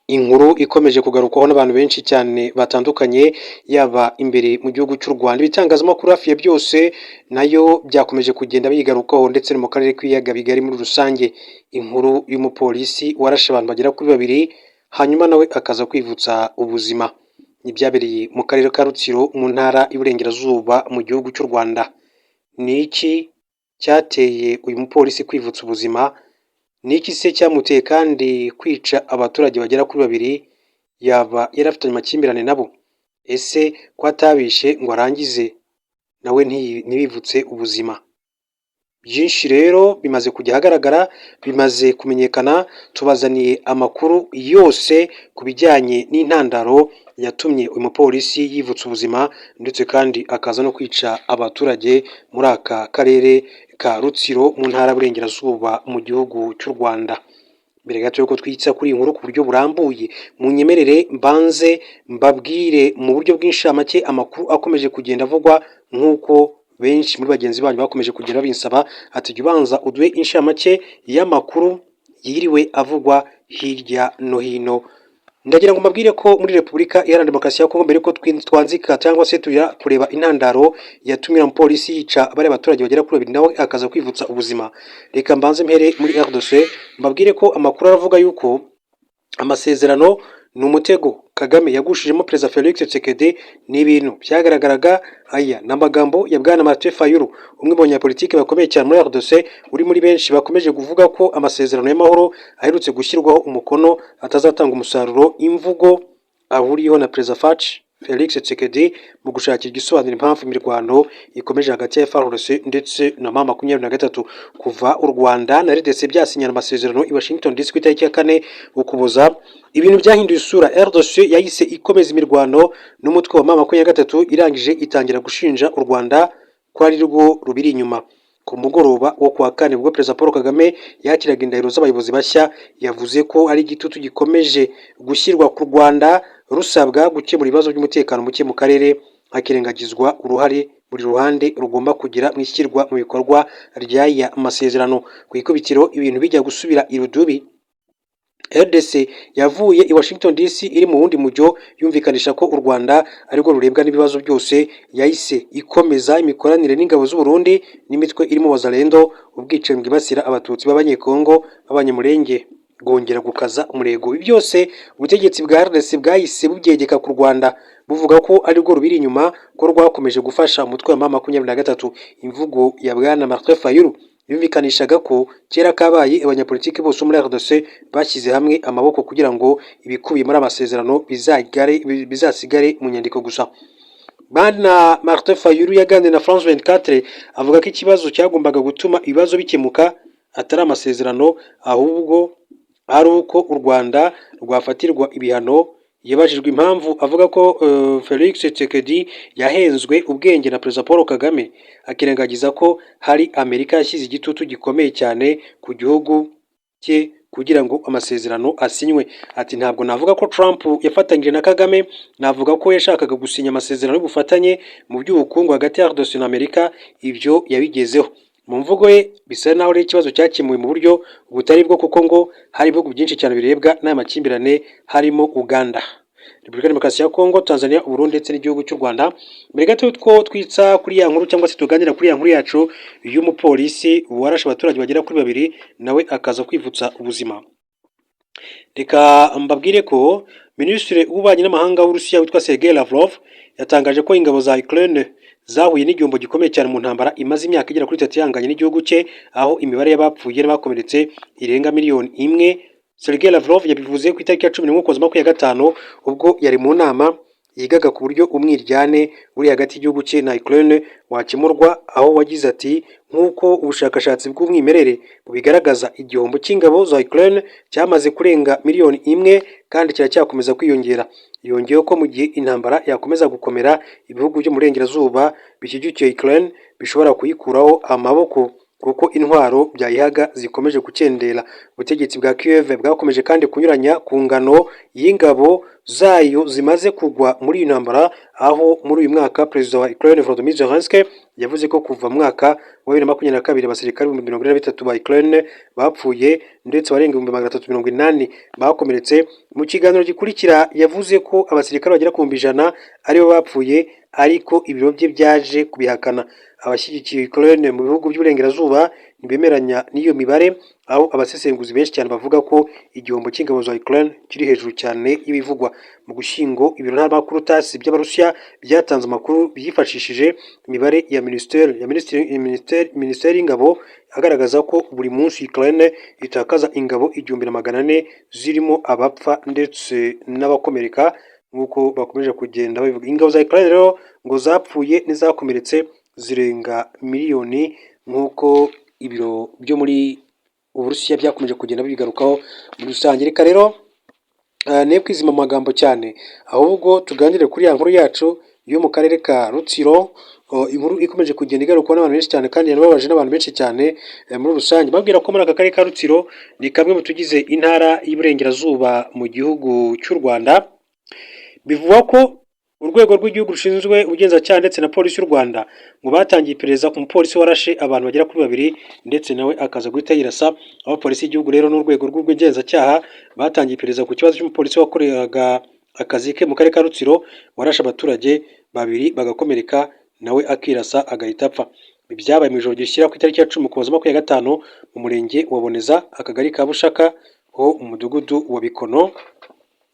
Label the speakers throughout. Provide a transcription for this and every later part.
Speaker 1: Inkuru ikomeje kugarukwaho n'abantu benshi cyane batandukanye, yaba imbere mu gihugu cy'u Rwanda, ibitangazamakuru hafi ya byose nayo byakomeje kugenda biyigarukaho, ndetse no mu karere k'ibiyaga bigari muri rusange. Inkuru y'umupolisi warashe abantu bagera kuri babiri, hanyuma nawe akaza kwivutsa ubuzima. Ibyabereye mu karere ka Rutsiro, mu ntara y'Iburengerazuba, mu gihugu cy'u Rwanda. Ni iki cyateye uyu mupolisi kwivutsa ubuzima? Ni iki se cyamuteye kandi kwica abaturage bagera kuri babiri? Yaba yari afitanye amakimbirane nabo? Ese ko atabishe ngo arangize nawe ntibivutse ubuzima? Byinshi rero bimaze kujya ahagaragara, bimaze kumenyekana. Tubazaniye amakuru yose ku bijyanye n'intandaro yatumye uyu mupolisi yivutsa ubuzima, ndetse kandi akaza no kwica abaturage muri aka karere ka Rutsiro, mu ntara y'Iburengerazuba, mu gihugu cy'u Rwanda. Mbere gato yuko twitsa kuri iyi nkuru ku buryo burambuye, munyemerere mbanze mbabwire mu buryo bw'inshamake amakuru akomeje kugenda avugwa, nk'uko benshi muri bagenzi banyu bakomeje kugenda babinsaba, ati: "Jya ubanza uduhe inshamake y'amakuru yiriwe avugwa hirya no hino." Ndagira ngo mbabwire ko muri Repubulika Iharanira Demokarasi ya Kongo, mbere yuko twanzika cyangwa se tujya kureba intandaro yatumye uriya mupolisi yica bariya baturage bagera kuri babiri, nawe akaza kwivutsa ubuzima, reka mbanze mpere muri RDC, mbabwire ko amakuru aravuga yuko amasezerano ni umutego Kagame yagushijemo Perezida Felix Tshisekedi. Ni ibintu byagaragaraga. Aya ni amagambo ya Bwana Martin Fayulu, umwe mu banyapolitiki bakomeye cyane muri RDC, uri muri benshi bakomeje kuvuga ko amasezerano y'amahoro aherutse gushyirwaho umukono atazatanga umusaruro. Imvugo ahuriyeho na Perezida Fatshi Felix Tshisekedi mu gushakira igisobanuro impamvu imirwano ikomeje hagati ya FARDC ndetse na M23. Kuva u Rwanda na RDC byasinyana amasezerano i Washington DC ku itariki ya 4 Ukuboza, ibintu byahinduye isura. RDC yahise ikomeza imirwano n'umutwe wa M23, irangije itangira gushinja u Rwanda ko ari rwo rubiri inyuma. Ku mugoroba wo kuwa kane, ubwo Perezida Paul Kagame yakiraga indahiro z'abayobozi bashya, yavuze ko ari igitutu gikomeje gushyirwa ku Rwanda, rusabwa gukemura ibibazo by'umutekano muke mu karere, hakirengagizwa uruhare buri ruhande rugomba kugira mu ishyirwa mu bikorwa ry'aya masezerano. Ku ikubitiro ibintu bijya gusubira irudubi. RDC yavuye i Washington DC iri mu wundi mujyo, yumvikanisha ko u Rwanda arirwo rurebwa n'ibibazo byose. Yahise ikomeza imikoranire n'ingabo z'u Burundi n'imitwe irimo Wazalendo. Ubwicanyi bwibasira Abatutsi b'Abanyekongo b'Abanyamulenge bwongera gukaza umurego. Ibi byose ubutegetsi bwa RDC bwahise bubyegeka ku Rwanda, buvuga ko arirwo rubiri inyuma, ko rwakomeje gufasha umutwe wa M23. Imvugo ya Bwana Martin Fayulu yumvikanishaga ko kera kabaye abanyapolitiki bose bo muri RDC bashyize hamwe amaboko kugira ngo ibikubiye muri amasezerano bizasigare mu nyandiko gusa. Bwana Martin Fayulu yaganiriye na France 24, avuga ko ikibazo cyagombaga gutuma ibibazo bikemuka atari amasezerano, ahubwo ari uko u Rwanda rwafatirwa ibihano. Yabajijwe impamvu avuga ko Felix Tshisekedi yahenzwe ubwenge na Perezida Paul Kagame, akirengagiza ko hari Amerika yashyize igitutu gikomeye cyane ku gihugu cye kugira ngo amasezerano asinywe. Ati: "Ntabwo navuga ko Trump yafatanyije na Kagame, navuga ko yashakaga gusinya amasezerano y'ubufatanye mu by'ubukungu hagati ya RDC na Amerika, ibyo yabigezeho." Mu mvugo ye bisa naho ari ikibazo cyakemuwe mu buryo butari bwo, kuko ngo hari ibihugu byinshi cyane birebwa n'aya makimbirane, harimo Uganda, Repubulika Demokarasi ya Kongo, Tanzania, Uburundi ndetse n'igihugu cy'u Rwanda. Mbere gato two twitsa kuri ya nkuru cyangwa se tuganira kuri ya nkuru yacu y'umupolisi warashe abaturage bagera kuri babiri, nawe akaza kwivutsa ubuzima, reka mbabwire ko Minisitiri w'Ububanyi n'Amahanga w'Uburusiya witwa Sergei Lavrov yatangaje ko ingabo za Ukraine zahuye n'igihombo gikomeye cyane mu ntambara imaze imyaka igera kuri 3 ihanganye n'igihugu cye, aho imibare y'abapfuye n'abakomeretse irenga miliyoni 1. Sergei Lavrov yabivuze ku itariki ya 11 Ukuboza 25, ubwo yari mu nama yigaga ku buryo umwiryane uri hagati y'igihugu cye na Ukraine wakemurwa, aho wagize ati: "Nk'uko ubushakashatsi bw'umwimerere bubigaragaza, igihombo cy'ingabo za Ukraine cyamaze kurenga miliyoni 1 kandi kiracyakomeza kwiyongera." Yongeyeho ko mu gihe intambara yakomeza gukomera, ibihugu byo mu burengerazuba bishyigikiye Ukraine bishobora kuyikuraho amaboko, kuko intwaro byayihaga zikomeje gukendera. Ubutegetsi bwa Kiev bwakomeje kandi kunyuranya ku ngano y'ingabo zayo zimaze kugwa muri iyi ntambara, aho muri uyu mwaka Perezida wa Ukraine Volodymyr Zelensky Yavuze ko kuva mu mwaka wa 2022 abasirikare 43,000 ba Ukraine bapfuye, ndetse abarenga 380,000 bakomeretse. Mu kiganiro gikurikira yavuze ko abasirikare bagera ku 100,000 aribo bapfuye, ariko ibiro bye byaje kubihakana. Abashyigikiye Ukraine mu bihugu by'uburengerazuba ntibemeranya n'iyo mibare, aho abasesenguzi benshi cyane bavuga ko igihombo cy'ingabo za Ukraine kiri hejuru cyane y'ibivugwa. Mu Gushyingo, ibiro ntaramakuru TASS by'Abarusiya byatanze amakuru byifashishije imibare ya minisiteri y'ingabo, agaragaza ko buri munsi Ukraine itakaza ingabo 1400, zirimo abapfa ndetse n'abakomereka, nk'uko bakomeje kugenda babivuga. Ingabo za Ukraine rero ngo zapfuye n'izakomeretse zirenga miliyoni, nk'uko ibiro byo muri Uburusiya byakomeje kugenda bibigarukaho muri rusange. Reka rero ne kwizima amagambo cyane, ahubwo tuganire kuri ya nkuru yacu yo mu karere ka Rutsiro, inkuru ikomeje kugenda igarukwaho n'abantu benshi cyane kandi yanababaje n'abantu benshi cyane muri rusange. Babwira ko muri aka karere ka Rutsiro, ni kamwe mu tugize intara y'Iburengerazuba mu gihugu cy'u Rwanda, bivugwa ko urwego rw'igihugu rushinzwe ubugenzacyaha ndetse na polisi y'u Rwanda ngo batangiye iperereza ku mupolisi warashe abantu bagera kuri babiri, ndetse nawe akaza guhita yirasa. Aho polisi y'igihugu rero n'urwego rw'ubugenzacyaha batangiye iperereza ku kibazo cy'umupolisi wakoreraga akazi ke mu karere ka Rutsiro, warashe abaturage babiri bagakomereka, nawe akirasa agahita apfa. Ibi byabaye mu ijoro rishyira ku itariki ya 10 Ukuboza 25, mu murenge wa Boneza, akagari ka Bushaka, ho mu mudugudu wa Bikono.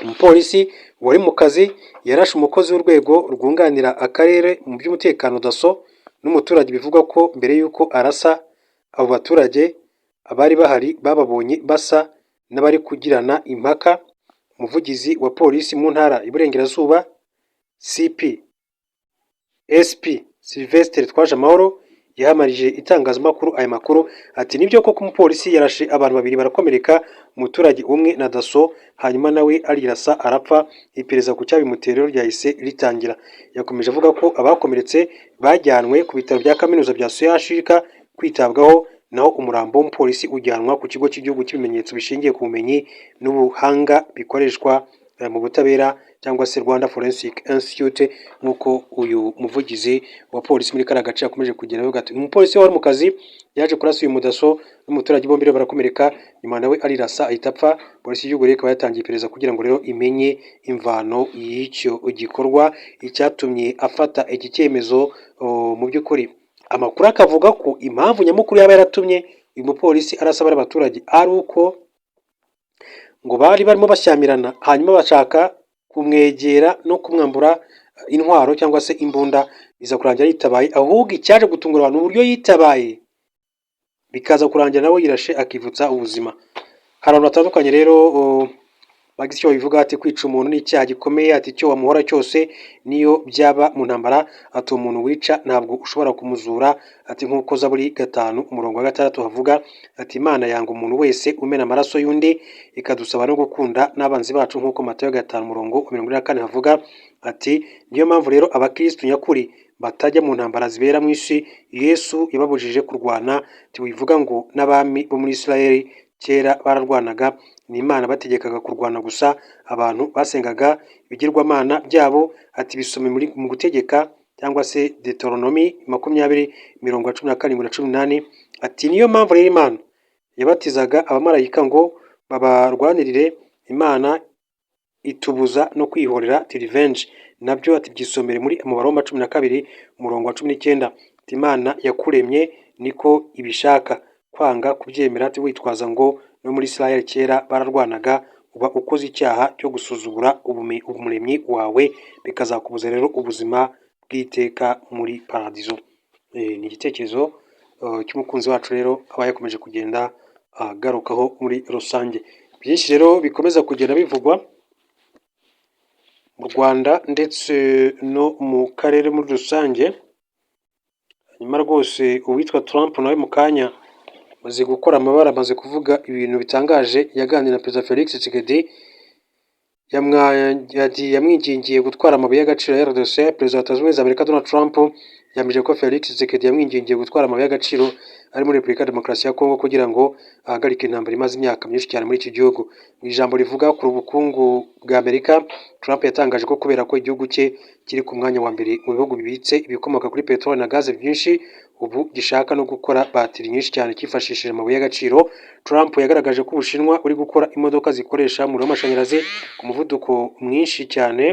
Speaker 1: Umupolisi wari mu kazi yarashe umukozi w'urwego rwunganira akarere mu by'umutekano, DASSO, n'umuturage. Bivugwa ko mbere y'uko arasa abo baturage, abari bahari bababonye basa n'abari kugirana impaka. Umuvugizi wa polisi mu ntara y'Iburengerazuba, CP SP Sylvestre Twajamahoro, yahamarije itangazamakuru aya makuru, ati: "Nibyo koko, umupolisi yarashe abantu babiri barakomereka, umuturage umwe na DASSO, hanyuma nawe arirasa arapfa. Iperereza ku cyabimuteye rero ryahise ritangira." Yakomeje avuga ko abakomeretse bajyanwe ku bitaro bya kaminuza bya CHUK kwitabwaho, naho umurambo w'umupolisi ujyanwa ku kigo cy'igihugu cy'ibimenyetso bishingiye ku bumenyi n'ubuhanga bikoreshwa mu butabera, cyangwa se Rwanda Forensic Institute, nk'uko uyu muvugizi wa polisi muri kariya gace yakomeje kugenda avuga. Ati: "Umupolisi wari mu kazi yaje kurasa uyu mudaso n'umuturage, bombi rero barakomereka, nyuma nawe arirasa ahita apfa." Polisi y'igihugu rero ikaba yatangiye iperereza kugira ngo rero imenye imvano y'icyo gikorwa, icyatumye afata iki cyemezo. Mu by'ukuri amakuru akavuga ko impamvu nyamukuru yaba yaratumye uyu mupolisi arasa bariya baturage ari uko ngo bari barimo bashyamirana, hanyuma bashaka kumwegera no kumwambura intwaro cyangwa se imbunda, biza kurangira yitabaye. Ahubwo icyaje gutungura abantu, uburyo yitabaye, bikaza kurangira nawe yirashe akivutsa ubuzima. Hari abantu batandukanye rero bagize icyo babivuga, ati: "Kwica umuntu ni icyaha gikomeye," ati: "Icyo wamuhora cyose, niyo byaba mu ntambara," ati: "Umuntu wica ntabwo ushobora kumuzura," ati: "Nk'uko Zaburi 5 umurongo wa 6 havuga," ati: "Imana yanga umuntu wese umena amaraso y'undi, ikadusaba no gukunda n'abanzi bacu, nk'uko Matayo 5 umurongo wa 44 havuga," ati: "Niyo mpamvu rero abakirisitu nyakuri batajya mu ntambara zibera mu isi. Yesu yababujije kurwana." Ntiwivuga ngo n'abami bo muri Isirayeli kera bararwanaga, ni Imana bategekaga kurwana gusa, abantu basengaga ibigirwamana byabo. Ati: "Bisome muri mu Gutegeka cyangwa se Deuteronomy 20 mirongo 17 na 18." Ati: "Niyo mpamvu rero Imana yabatizaga abamarayika ngo babarwanirire. Imana itubuza no kwihorera, revenge nabyo." Ati: "Byisomere muri mu Baroma 12 umurongo wa 19." Ati: "Imana yakuremye niko ibishaka." Kwanga kubyemera, ati, witwaza ngo no muri Israel kera bararwanaga, uba ukoze icyaha cyo gusuzugura umuremyi wawe, bikazakubuza rero ubuzima bw'iteka muri paradizo. Ni igitekerezo cy'umukunzi wacu rero aba yakomeje kugenda agarukaho muri rusange. Byinshi rero bikomeza kugenda bivugwa mu Rwanda ndetse no mu karere muri rusange. Hanyuma rwose uwitwa Trump nawe mu kanya amaze gukora amabara, amaze kuvuga ibintu bitangaje. Yaganiriye na Perezida Felix Tshisekedi, yamwingingiye gutwara amabuye y'agaciro ya RDC. Perezida wa Leta Zunze Ubumwe za Amerika Donald Trump Yahamije ko Felix Tshisekedi yamwingingiye gutwara amabuye y'agaciro ari muri Repubulika ya Demokarasi ya Kongo kugira ngo ahagarike intambara imaze imyaka myinshi cyane muri iki gihugu. Mu ijambo rivuga ku bukungu bwa Amerika, Trump yatangaje ko kubera ko igihugu cye kiri ku mwanya wa mbere mu bihugu bibitse ibikomoka kuri peteroli na gaze byinshi, ubu gishaka no gukora batiri nyinshi cyane cyifashishije amabuye y'agaciro. Trump yagaragaje ko Ubushinwa buri gukora imodoka zikoresha umuriro w'amashanyarazi ku muvuduko mwinshi cyane,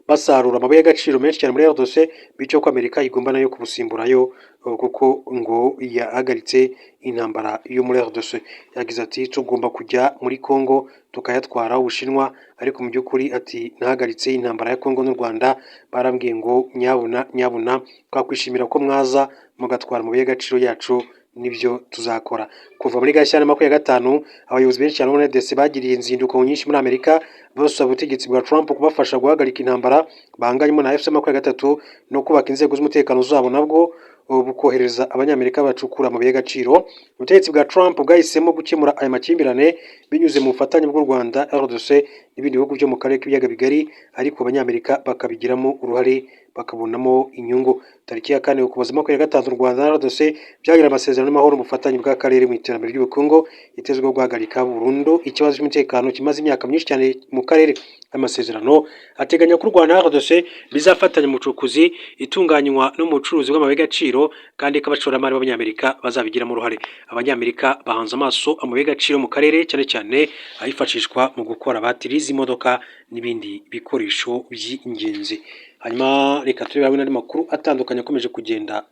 Speaker 1: basarura amabuye y'agaciro menshi cyane muri RDC, bityo ko Amerika igomba nayo kubusimburayo kuko ngo yahagaritse intambara yo muri RDC. Yagize ati: "Tugomba kujya muri Congo tukayatwara Ubushinwa." Ariko mu by'ukuri ati: "Nahagaritse intambara ya Congo n'u Rwanda, barambwiye ngo nyabuna nyabuna twakwishimira ko mwaza mugatwara amabuye y'agaciro yacu, nibyo tuzakora." Kuva muri Gashyantare 25, abayobozi benshi cyane bo muri RDC bagiriye inzinduko nyinshi muri Amerika, basaba ubutegetsi bwa Trump kubafasha guhagarika intambara bahanganyemo na AFC 23 no kubaka inzego z'umutekano zabo, nabwo bukohereza Abanyamerika bacukura amabuye y'agaciro. Ubutegetsi bwa Trump bwahisemo gukemura aya makimbirane binyuze mu bufatanye bw'u Rwanda, RDC n'ibindi bihugu byo mu karere k'Ibiyaga Bigari, ariko Abanyamerika bakabigiramo uruhare, bakabonamo inyungu. Tariki ya 4 Ukuboza 25, u Rwanda na RDC byagiranye amasezerano y'amahoro mu bufatanye bw'akarere mu iterambere ry'ubukungu, itezweho guhagarika burundu ikibazo cy'umutekano kimaze imyaka myinshi cyane mu karere. Amasezerano ateganya ko u Rwanda na RDC bizafatanya mu bucukuzi, itunganywa no mu bucuruzi bw'amabuye y'agaciro, kandi ko abashoramari b'Abanyamerika bazabigiramo uruhare. Abanyamerika bahanze amaso amabuye y'agaciro mu karere, cyane cyane ayifashishwa mu gukora batiri z'imodoka n'ibindi bikoresho by'ingenzi. Hanyuma reka turebe hamwe n'andi makuru atandukanye akomeje kugenda.